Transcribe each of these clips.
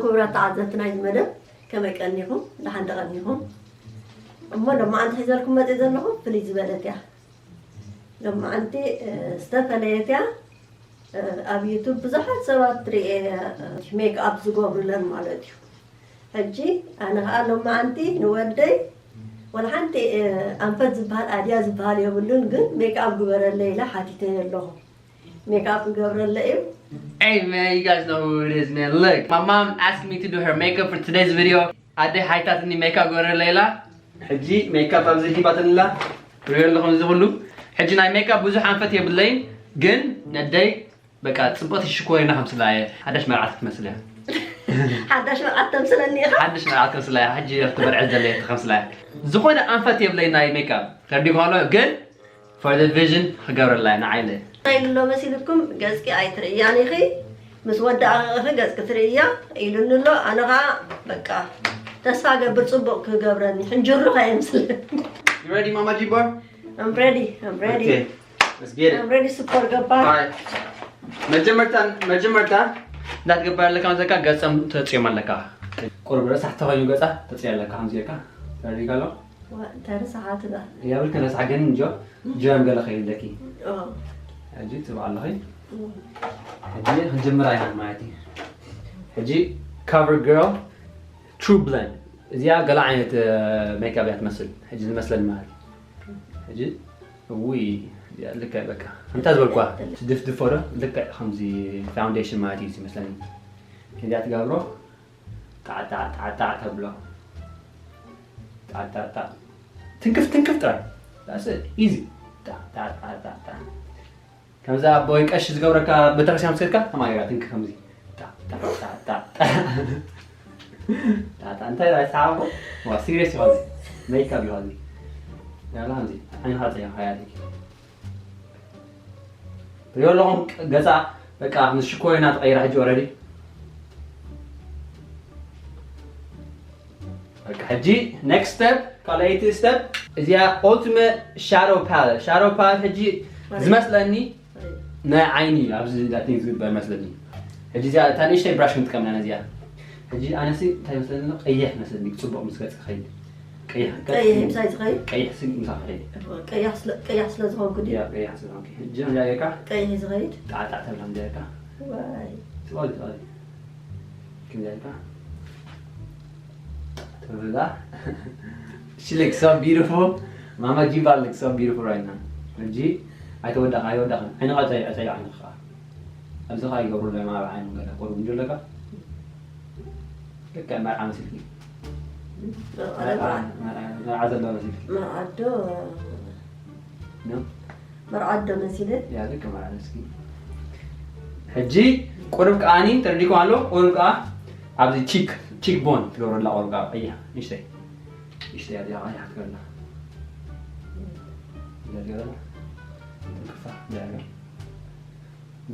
ክቡራት ተዓዘብቲ ናይዚ መደብ፣ ከመይ ቀኒኹም? ደሓን ዶ ቀኒኹም? እሞ ሎማዓንቲ ሒዘልኩም መፅእ ዘለኹ ፍልይ ዝበለት እያ። ሎማዓንቲ፣ እ፣ ዝተፈለየት እያ። እ፣ ኣብ ዩቱብ ብዙሓት ሰባት ትርእየ፣ እ፣ ሜክ ኣፕ ዝገብሩለን ማለት እዩ። ሕጂ ኣነ ኸዓ ሎማዓንቲ ንወደይ ወላ ሓንቲ፣ እ፣ ኣንፈት ዝበሃል ኣድያ ዝበሃል የብሉን፣ ግን ሜክ ኣፕ ግበረለይ ኢለ ሓቲተዮ ኣለኹ። ሜክ ኣፕ ክገብረለ እዩ። Hey man, you guys know who it is, man. Look, my mom asked me to do her makeup for today's video. ኣደይ ሓቲታትኒ ሜክ ኣፕ ግበረለይ ኢላ። ሕጂ ሜክ ኣፕ ኣብዚ ሂባትንላ። ሪኦ ኣለኹም እዚ ኩሉ። ሕጂ ናይ ሜክ ኣፕ ብዙሕ ኣንፈት የብለይን፣ ግን ነደይ በቃ ጽብቕቲ ሽኮሪና ከምስላ እየ። ሓዳሽ መርዓት ክትመስል እያ። ሓዳሽ መርዓት ተምስለኒ ኢኻ? ሓዳሽ መርዓት ከምስላ እያ። ሕጂ ክትበርዐ ዘለ እያ ከምስላ እያ። ዝኾነ ኣንፈት የብለይ ናይ ሜክ ኣፕ። ተርዲእኩም ኣሎ፣ ግን for the vision ክገብረላ እየ ንዓይ ኢለ። እንታይ ኢሉ ኣሎ መሲልኩም? ገጽኪ ኣይትርእያን ኢኺ፣ ምስ ወዳእኺ ገጽኪ ትርእያ ኢሉኒ ኣሎ። ኣነ ኸዓ በቃ ተስፋ ገብር ጽቡቕ ክገብረኒ፣ ሕንጅሩ ከየምስለኒ። You ready, Mama G Bar? I'm ready, I'm ready. Okay, let's get it. I'm ready, ሱፐር ገባር። Alright. መጀመርታ፣ መጀመርታ እንዳትገበር ኣለካ፣ መዘካ ገጸም ተጽዮም ኣለካ። ቁርብ ረሳሕ ተኾይኑ ገጻ ተጽዮ ኣለካ፣ ከምዚ ጌርካ። ተረዲእካ ኣሎ? ዋ፣ እንታይ ረሳሓት እዛ? ያብልክ ረሳሕ ግን እንጆ፣ ጀም ገለ ከይብለኪ። ኦ። ሕጂ ትብዓ ኣለኺ። ኦ። ሕጂ ክንጀምራ ኢና ማለት እዩ። ሕጂ ካቨር ገርል ትሩ ብለንድ። እዚኣ ገለ ዓይነት፣ እ፣ ሜክኣፕ እያ ትመስል። ሕጂ ዝመስለኒ ማለት እዩ። ሕጂ፣ እውይ፣ እዚኣ ልክዕ በቃ። እንታይ ዝበልኳ? ትድፍድፎ ዶ? ልክዕ ከምዚ ፋውንዴሽን ማለት እዩ ዝመስለኒ። እዚኣ ትገብሮ፣ ጣዕ፣ ጣዕ፣ ጣዕ፣ ጣዕ ተብሎ። ጣዕ፣ ጣዕ፣ ጣዕ። ትንክፍ፣ ትንክፍ ጥራይ። That's it. Easy. ጣዕ፣ ጣዕ፣ ጣዕ፣ ጣዕ፣ ጣዕ። ከምዛ ኣቦይ ቀሺ ዝገብረካ ቤተክርስትያን ምስ ከድካ፣ ከማይ ጌራ ትንክፍ ከምዚ። ጣዕ፣ ጣዕ፣ ጣዕ፣ ጣዕ፣ ጣዕ። ጣዕ፣ ጣዕ፣ እንታይ ዳኣ ይሰሓቕ? ዋ፣ ሲሪየስ ይኾን። ሜክኣፕ ይኾን። ያላ ከምዚ። ዓይንኻ ጸይኻ፣ ሓያለይ። ትሪኦ ኣለኹም ገጻ በቃ ምስ ሽኮሪና ተቐይራ ሕጂ ኦረዲ። በቃ ሕጂ ኔክስት ስቴፕ፣ ካልኣይቲ ስቴፕ እዚኣ ኦልቲመ ሻዶ ፓለት። ሻዶ ፓለት ሕጂ ዝመስለኒ ናይ ዓይኒ ኣብዚ ዳቲን ዝግበር መስለኒ። ሕጂ እዚኣ እታ ንእሽተይ ብራሽ ክንጥቀም ኢና ነዚኣ። ሕጂ ኣነሲ እንታይ መስለኒ ኣሎ? ቀይሕ መስለኒ፣ ጽቡቕ ምስ ገጽ ክኸይድ። ቀይሕ፣ ቀይሕ ምሳይ ዝኸይድ? ቀይሕ ሲ ምሳይ ክኸይድ። ቀያሕ ስለ፣ ቀያሕ ስለ ዝኾንኩ ድዩ? ያ፣ ቀያሕ ስለ ዝኾንኩ። ሕጂ ከምዚኣ ጌርካ? ቀይሕ ዝኸይድ? ጣዕጣዕ ተብላ ከምዚኣ ጌርካ? ዋይ። ትቐሊ፣ ትቐሊ። ከምዚኣ ጌርካ? ተብላ። She looks so beautiful. Mama Jiba looks so beautiful right now. ሕጂ ኣይተወዳእካ፣ ኣይወዳእካ። ዓይንኻ ጸይ-፣ ጸይ ዓይንኻ። ኣብዚ ኸኣ ይገብሩ ኣለና ኣብ ዓይኑ ገለ ቁሩብ እንዶ ኣለካ። ልክዕ መርዓ መሲልኪ። መርዓ፣ መርዓ፣ መርዓ ዘሎ መሲልኪ። መርዓዶ። ኖ? መርዓዶ መሲለ? ያ፣ ልክዕ መርዓ መስኪ። ሕጂ ቁሩብ ከኣኒ ተረዲእኩም ኣሎ። ቁሩብ ከኣ ኣብዚ ቺክ፣ ቺክ ቦን ትገብረላ ቁሩብ ከኣ ቀይሕ፣ ንእሽተይ። ንእሽተይ እያ፣ እዚኣ ቀይሕ ትገብረላ። እዚኣ ትገብረላ። ትንክፋ፣ እዚኣ ትገብረላ።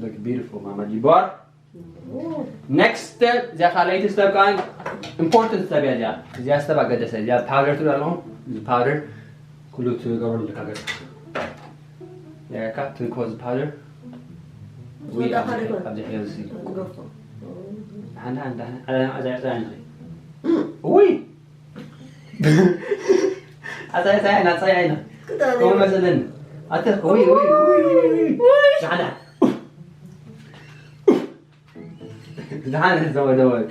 Look beautiful, ማማ ጂባር። ኔክስት ስቴፕ፣ እዚኣ ካልኣይቲ ስቴፕ ከኣ ኢምፖርታንት ስቴፕ እያ እዚኣ። እዚኣ ስቴፕ ኣገደሰ። እዚኣ ፓውደር ትብሉ ኣለኹም። እዚ ፓውደር ኩሉ ትገብሩ ኣለካ ገጽ። እዚኣ ካብ ትንክፎ እዚ ፓውደር። ውይ፣ ትወዳእካ ኣብዚ ዶ ይኮን? ኣብዚ ሕዮ እዚ። ትገፎ። ደሓን፣ ደሓን፣ ደሓን። ኣዛ፣ ኣዛ፣ ኣዛ፣ ኣዛ። ውይ! ኣጻይ፣ ኣጻይ፣ ኣይና፣ ኣጻይ፣ ኣይና። ክዳን ከምኡ እዩ። መሰለኒ። ኣተ፣ ውይ፣ ውይ፣ ውይ፣ ውይ፣ ውይ። ውይ! ደሓን፣ ደሓን። ደሓን፣ ደወል፣ ደወል።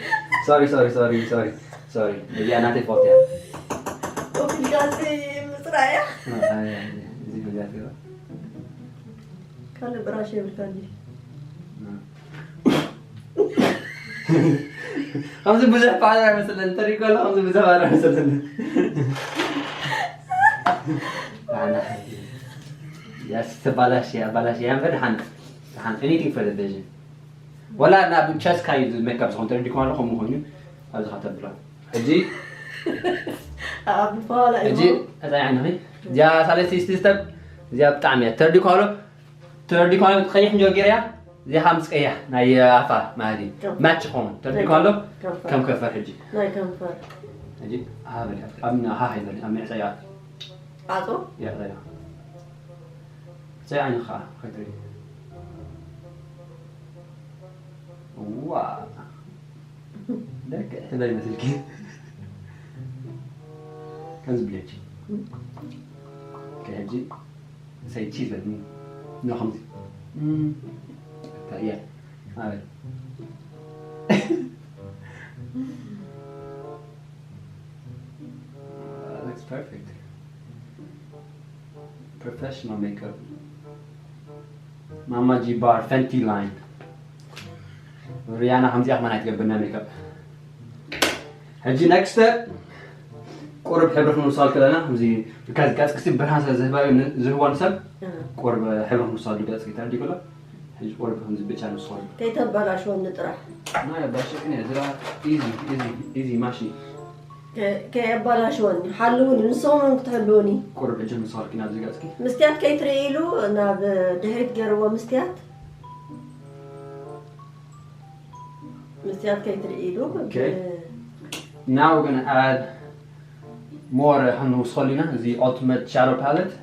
ሶሪ፣ ሶሪ፣ ሶሪ፣ ሶሪ፣ ሶሪ። እዚኣ ናተይ ፎቶ እያ። ኮፊልካ እዚ ምጽራይ እያ። አ፣ ኣይ፣ ኣይ፣ እዚ መግዛእቲ እያ። ካልእ ብራሽ የብልካን ድዩ? አ። ከምዚ ብዙሕ ፋራ ኣይመስለኒ፣ ተሪጎ ኣሎ፣ ከምዚ ብዙሕ ፋራ ኣይመስለኒ። ኣና፣ ያስ፣ ተባላሽ፣ ኣባላሽ፣ ያ እምበር ደሓን፣ ደሓን፣ anything for the vision። ወላ ናብ ቸስካ እዩ ሜክኣፕ ዝኾን ተረዲእኩም ኣሎ፣ ከምኡ ኮይኑ፣ ኣብዚ ኸተብሎ። ሕጂ፣ ኣብ በኋላ እዩ። ሕጂ፣ እንታይ ዓይነት፣ እዚኣ ሳለስቲ ስቴፕ፣ እዚኣ ብጣዕሚ እያ። ተረዲእኩም ኣሎ፣ ተረዲእኩም ኣሎ፣ ቀይሕ እንጆ ገይረያ፣ እዚኣ ምስ ቀይሕ ናይ ኣፋ ማለት እዩ። ከም ማች ይኸውን። ተረዲእኩም ኣሎ፣ ከም ከንፈር። ከም ከንፈር ሕጂ። ናይ ከንፈር። ሕጂ፣ ሃ በል፣ ኣብ፣ ሃ ሃ ይበል፣ ኣብ መዕጸያ። ዓጾ? የዕጸያ። መዕጸያ ዓይንኻ ከይትርኢ። ዋ። ሕበይ መስልኪ። ከምዚ ብለኪ። ከሕጂ ሰይቲ ዘኒ። ኖ ከምዚ። እም፣ እታ እያ። ኣበይ? That looks perfect. Professional makeup. ማማ ጂ ባር ፈንቲ ላይን። ሪያና ከምዚኣ ከማን ኣይትገብርና ሜክኣፕ። ሕጂ ኔክስት ስቴፕ ቁሩብ ሕብሪ ክንውስኸሉ ከለና፣ እዚ ብካዚ ገጽ ክሲ ብርሃን ስለ ዝህባ-፣ ዝህቦ ንሰብ፣ ቁሩብ ሕብሪ ክንውስኸሉ ገጽ ተረዲኡ ከሎ፣ ሕጂ ቁሩብ ከምዚ ብጫ ንውስኸሉ። ከይተበላሽወኒ ጥራሕ። ናይ ባሸቅን እያ፣ ዝራ ኢዚ፣ ኢዚ፣ ኢዚ ማሺ። ከ-፣ ከየበላሽወኒ፣ ሓልውኒ፣ ንስኹም እውን ክትሕልውኒ። ቁሩብ ሕጂ ንውስኸልኪ ናብዚ ገጽኪ። መስትያት ከይትርኢ ኢሉ ናብ ድሕሪት ገይርዎ መስትያት። መስትያት ከይትርኢ ኢሉ። ኦኬ። ብ-፣ Now we're gonna add more፣ እ፣ ክንውስኸሉ ኢና፣ እዚ Ultimate Shadow Palette።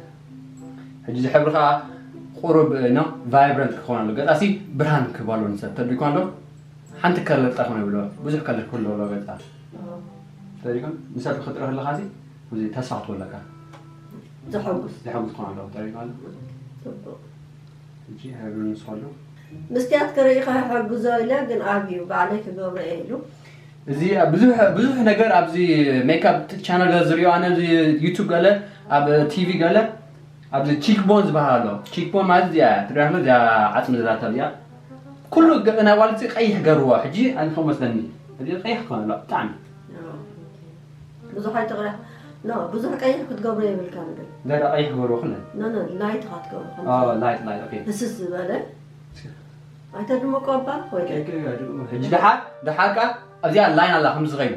ሕጂ እዚ ሕብሪ ከዓ ቁሩብ፣ እ፣ ነው ቫይብረንት ክኸውን ኣሎ። ገጻሲ ብርሃን ክህባሉ ንሰብ ተሪኳ እንዶ ሓንቲ ከለር ጥራሕ ክኾን የብሎ፣ ብዙሕ ከለር ክህልዎ ኣሎ ገጻ። ኣዎ። ተሪኳ ንሰብ ክትርኢ ከለኻ ሲ፣ እዚ ተስፋ ክትህልወካ። ዘሐጉስ። ዘሐጉስ ክኾን ኣለዎ፣ ተሪኳ ኣሎ። ጽቡቕ። ሕጂ ሕብሪ ንውስኸሉ። መስትያት ክርኢ ከሕግዞ ኢለ፣ ግን ኣብዩ ባዕለይ ክገብሮ እየ ኢሉ። እዚ ብዙሕ፣ ብዙሕ ነገር ኣብዚ ሜክኣፕ ቻነል ገለ ዝሪኦ፣ ኣነ ኣብዚ ዩቱብ ገለ፣ ኣብ ቲቪ ገለ፣ ኣብዚ ቺክ ቦን ዝበሃል ኣሎ። ቺክ ቦን ማለት እዚኣ እያ፣ ትሪኣ ኣለኻ? እዚኣ ዓጽሚ ዘላታ እዚኣ። ኩሉ ገ-፣ ናይ ጓል እዚ ቀይሕ ገርዎ። ሕጂ ኣነ ከም መስለኒ፣ እዚ ቀይሕ ክኾን ኣሎ፣ ብጣዕሚ። ኣዎ፣ ኦኬ። ብዙሕ ኣይትቕራሕ። ኖ፣ ብዙሕ ቀይሕ ክትገብሮ የብልካ ንብል። ገለ ቀይሕ ክገብሮ ክለ። ኖ፣ ኖ፣ ላይት ኢኻ ትገብሮ፣ ከምዚ። ኦ፣ ላይት፣ ላይት፣ ኦኬ። ህስስ ዝበለ። እስኪ። ኣይተድምቆ እባ፣ ወይ ኦኬ፣ ኦኬ፣ ኣይድምቆ። ሕጂ ደሓር፣ ደሓር ከኣ ኣብዚኣ ላይን ኣላ፣ ከምዚ ዝኸይድ፣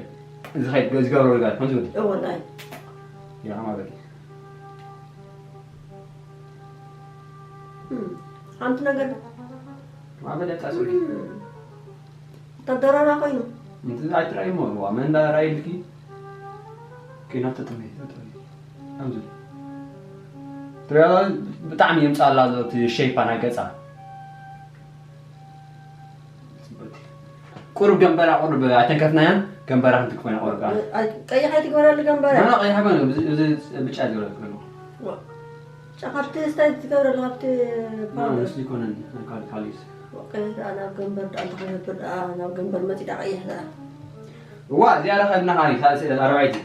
ዝኸይድ፣ ዝገብሮ ነገር፣ ከምዚ በል። እዎ፣ ላይን። ኢኻ ማለት እዩ። እም፣ ሓንቲ ነገር። ማዕበል ያጣ፣ ሶሪ። እም። ተደራራ ኮይኑ። እንትን ኣይትራእይሞ፣ ዋ፣ መን እንዳራእይልኪ? ኪናት ተጠመይ፣ ተጠመይ። ከምዚ። ትሪኣ ብጣዕሚ የምጻላ ዘሎ እቲ ሼፓ ናይ ገጻ። ቁሩብ ገንበራ ቁሩብ ኣይተንከፍናያን፣ ገንበራ ክንትክፎ ኢና ቁሩብ ከኣ። ኣይ፣ ቀይሕ ኣይትግበረሉ ገንበራ። ኖ፣ ኖ፣ ቀይሕ ኣይኮነን፣ እዚ፣ እዚ ብጫ ዝገበረ እኮ ነው። ዋ። ጫ ካብቲ ስታይ ትገብረሉ፣ ካብቲ ኖ፣ ፓውደር። ንሱ ይኮነን፣ ካል-፣ ካሊስ። ወቀ፣ ደኣ ናብ ገንበር፣ ደኣ እንታይ ክገብር፣ ደኣ ናብ ገንበር መጺእ፣ ደኣ ቀይሕ፣ ደኣ። እዋ፣ እዚኣ ረኸብና፣ ካሊ፣ ካልሲ፣ ኣርባዕቲ።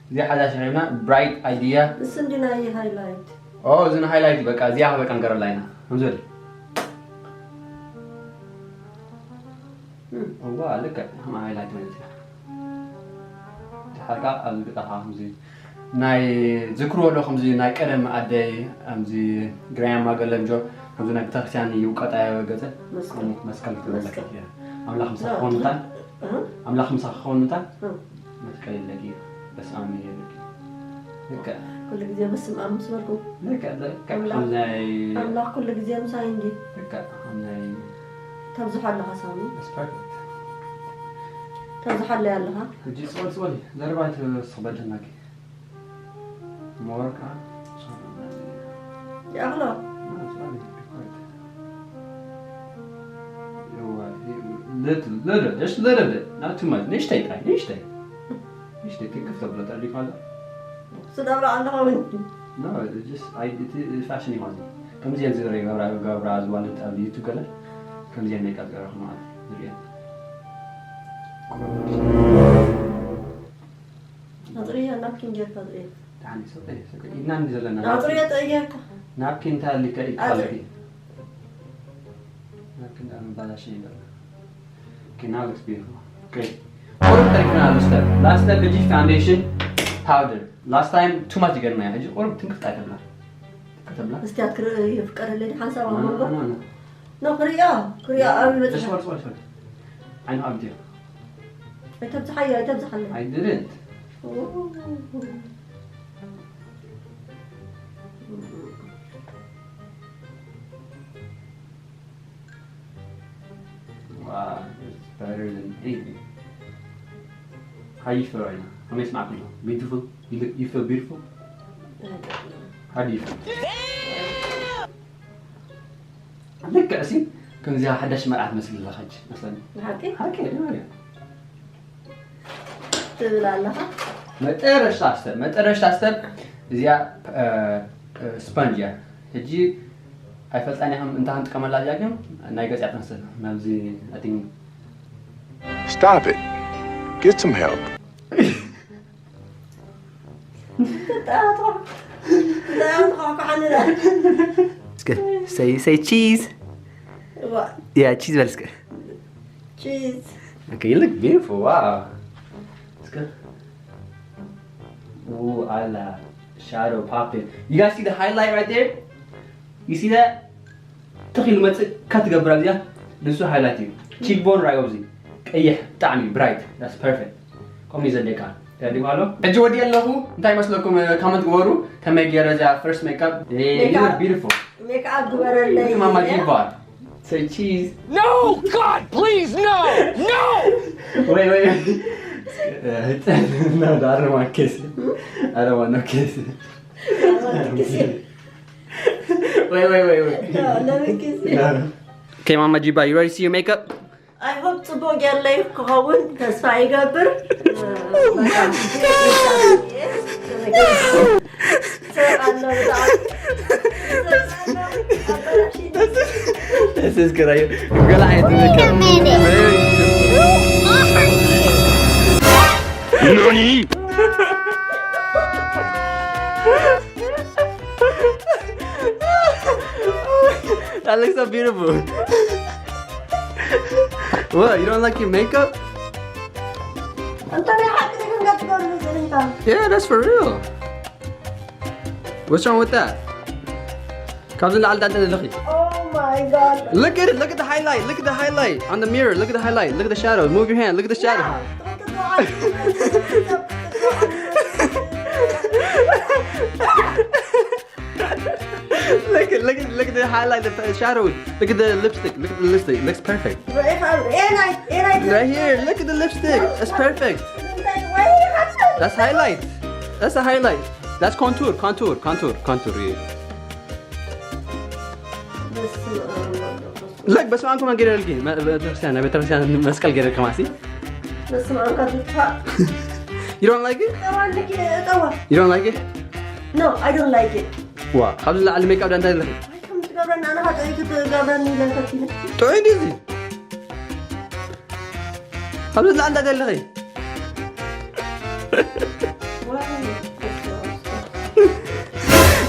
እዚኣ ሓዳሽ ረኸብና፣ ብራይት ኣይድያ። ንሱ እንዲ ናይ ሃይላይት። ኦ፣ እዚ ንሃይላይት፣ በቃ፣ እዚኣ በቃ ንገረላ ኢና። ከምዚ በል። እም። እዋ፣ ልክዕ፣ ከም ሃይላይት ማለት እያ። ድሓር ከኣ ኣብዚ ገጻኻ ከምዚ ናይ ዝክርዎ ኣለዉ፣ ከምዚ ናይ ቀደም ኣደይ፣ ከምዚ ግራንድማ ገለምጆ፣ ከምዚ ናይ ቤተክርስትያን ይውቀጣ ገጸ፣ መስቀል። ከምኡ መስቀል ክትብለካ መስቀል። እያ። ኣምላኽ ምሳኻ ኖ፣ ክኸውን ምታን፣ እ? ኣምላኽ ምሳኻ ክኸውን ምታን፣ እ። መስቀል የለኪ፣ በስመ ኣብ የለኪ። ልክዕ። ኩሉ ግዜ በስመ ኣብ ምስ በልኩ። ልክዕ፣ ልክዕ፣ ኣምላኽ፣ ከም ናይ ኣምላኽ ኩሉ ግዜ ምሳይ እንዲ። ልክዕ፣ ከም ናይ ተብዝሖ ኣለኻ ሳሚ። That's perfect። ተብዝሖ ኣለይ ኣለኻ። ሕጂ ጽወል፣ ጽወል፣ ዘረባ ኣይትስቕ በል፣ ደናጊ። ሞር ከኣ ይኣኽሎ። Little, little, just little bit, not too much. ንእሽተይ ጥራይ፣ ንእሽተይ። ንእሽተይ ትንክፍ ተብሎ ጠሪፋ ኣሎ። ስደብላ ኣለኻ ወይ? No, it's just, I, እቲ ፋሽን ይኾን። ከምዚአን ዝርኢ ገብራ፣ ገብራ ዝዋልድ ኣብ ዩቱብ ገለ፣ ከምዚአን ሜክኣፕ ገይራ ማለት ዝርእየን። ኣጥርያ ናፕኪን ጌርካ ኣጥርያ። ደሓን እዩ፣ ሰጠ፣ ሰጠ። ኢድና እንዲ ዘለና ናጥርያ ጥርያ ጌርካ። ናፕኪን እንታይ ኣሊካ ኢድካ ኣጥርያ። ኣለኪ? ናፕኪን ኣብ ምባላሽ እዩ ዘሎ። Okay, now looks beautiful. Okay. ቁሩብ ተሪፍና ኣሎ step። Last step ሕጂ ፋውንዴሽን ፓውደር። Last time too much ገርና፣ ሕጂ ቁሩብ ትንክፍ ጣይ ተብላ። ትንክፍ ተብላ። እስቲ ኣትክር ይፍቀደለይ ሓንሳብ ኣብ መንጎ። ኖ፣ ኖ፣ ኖ። ኖ፣ ክሪኣ፣ ክሪኣ ኣብ ይበጽሕ። Just hold, hold, hold. ዓይኑ ኣብ ድያ። ኣይተብዝሓዮ፣ ኣይተብዝሓለይ። I didn't። ኦ። Wow, it's better than anything. How you feel right now? ከመይ ይስማዕኩም? Beautiful? You look, you feel beautiful? How do you feel? ልክዕ ሲ፣ ከምዚኣ ሓዳሽ መርዓት መስሊ ኣለኻ ሕጂ፣ መስለኒ። ብሓቂ? ሓቂ፣ የማርያም። ትብል ኣለኻ። መጠረሽታ ስተብ መጠረሽታ ስተብ እዚኣ ስፖንጅ እያ። ሕጂ ኣይፈልጣን ኢኹም እንታይ ክንጥቀመላ እዚኣ ግን ናይ ገጽ እያ ትመስል ናብዚ ኣቲን Stop it. Get some help. ተጣጣ ኳኳሓንላ እስከ say say cheese. Yeah, cheese በል እስከ። ቺዝ Okay, you look beautiful. Wow. Let's go. Ooh, I love shadow popping. You guys see the highlight right there? You see that? ትኺል መፅእ ካትገብር ኣብዚኣ ንሱ ሃይላይት እዩ። ቺክ ቦን ራይ ኣብዚ ቀይሕ ብጣዕሚ ብራይት that's perfect። ከምኡ እዩ ዘድልየካ። ተረዲእኩም ኣሎ። ሕጂ ወዲእ ኣለኹ። እንታይ ይመስለኩም? ካመንት ግበሩ። ከመይ ገይረ እዚኣ ፈርስት ሜክኣፕ? You look beautiful. ሜክኣፕ ግበረለይ። Mama G bar. Say cheese. No! God, please, no! No! Wait, wait, wait. No, I don't want kiss. I don't want no kiss. Wait, wait, wait, wait. ለምን ጊዜ Okay, Mama G bar, you ready to see your makeup? I hope ጽቡቅ ገለይ ክኸውን ተስፋ ይገብር። This is good. ገላ ዓይነት makeup. That looks so beautiful. What? You don't like your makeup? እንተ ናይ ሓቂ ግን ገትገሉ ዝሪታ Yeah, that's for real. What's wrong with that? ካብዚ ንላዕሊ ዳንተ ዘለኺ Oh my god. Look at it. Look at the highlight. Look at the highlight on the mirror. Look at the highlight. Look at the shadow. Move your hand. Look at the shadow. Look at look at look at the highlight, the shadow. Look at the lipstick. Look at the lipstick. Looks perfect. Right here. Look at the lipstick. That's perfect. That's highlight. That's a highlight. That's contour. Contour. Contour. Contour. Yeah. Look, በስመ አብ ከማን ገይረ ልጊ ቤተክርስትያን ቤተክርስትያን መስቀል ገይረ ከማሲ በስመ አብ ካትጥፋ You don't like it? ጠዋልኪ ጠዋ You don't like it? No, I don't like it. ዋ ካብዚ ላዕሊ ሜክኣፕ ዳንታ ኣለኺ ከም ትገብረና ኣነ ኻጠይ ክትገብረኒ ኢለ ፈቲነ ጥዑይ ድዩ እዚ ካብዚ ላዕሊ ዳንታ ኣለኺ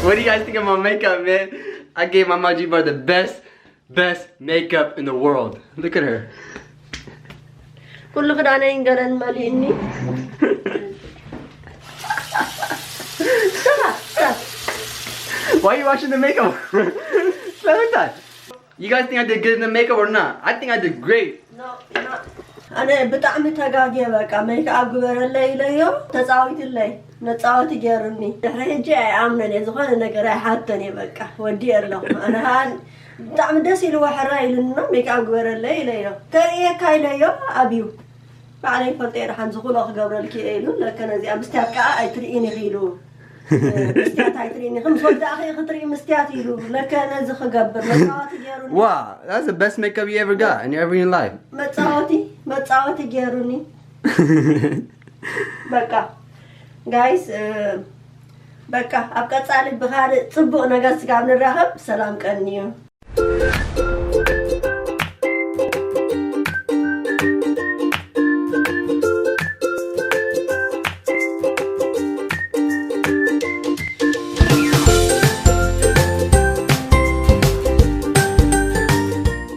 What do you guys think of my makeup, man? I gave Mama G Bar the best, best makeup in the world. Look at her. ኩሉ ክዳነይን ገለን መሊእኒ Why are you watching the makeup? ስለምንታይ? You guys think I did good in the makeup or not? I think I did great. ኣነ ብጣዕሚ ተጋግየ በቃ ሜክኣፕ ግበረለይ ኢለዮ ተፃዊትለይ መፃወቲ ገይሩኒ ድሕሪ ሕጂ ኣይኣምነን እየ ዝኾነ ነገር ኣይሓተን እየ በቃ ወዲእ ኣለኹ ኣነ ከዓ ብጣዕሚ ደስ ኢልዎ ሕራ ኢሉኒ ሜክኣፕ ግበረለይ ኢለዮ ከርእየካ ኢለዮ ኣብዩ ባዕለይ ፈልጠ እየ ደሓን ዝኽእሎ ክገብረልኪ እየ ኢሉ ለከ ነዚኣ ምስትያት ከዓ ኣይትርእይን ኢኺ ኢሉ ምስትያት ኣይትርእይን ኢኺ ምስ ወዳእኺ ክትርኢ ምስትያት ኢሉ ለከ ነዚ ክገብር መፃወቲ ገይሩኒ Wow, that's the best makeup you ever got in ever in your life. መፃወቲ መፃወቲ ገይሩኒ በቃ ጋይስ በቃ ኣብ ቀፃሊ ብካልእ ፅቡቅ ነገር ስጋብ ንራኸብ ሰላም ቀንዩ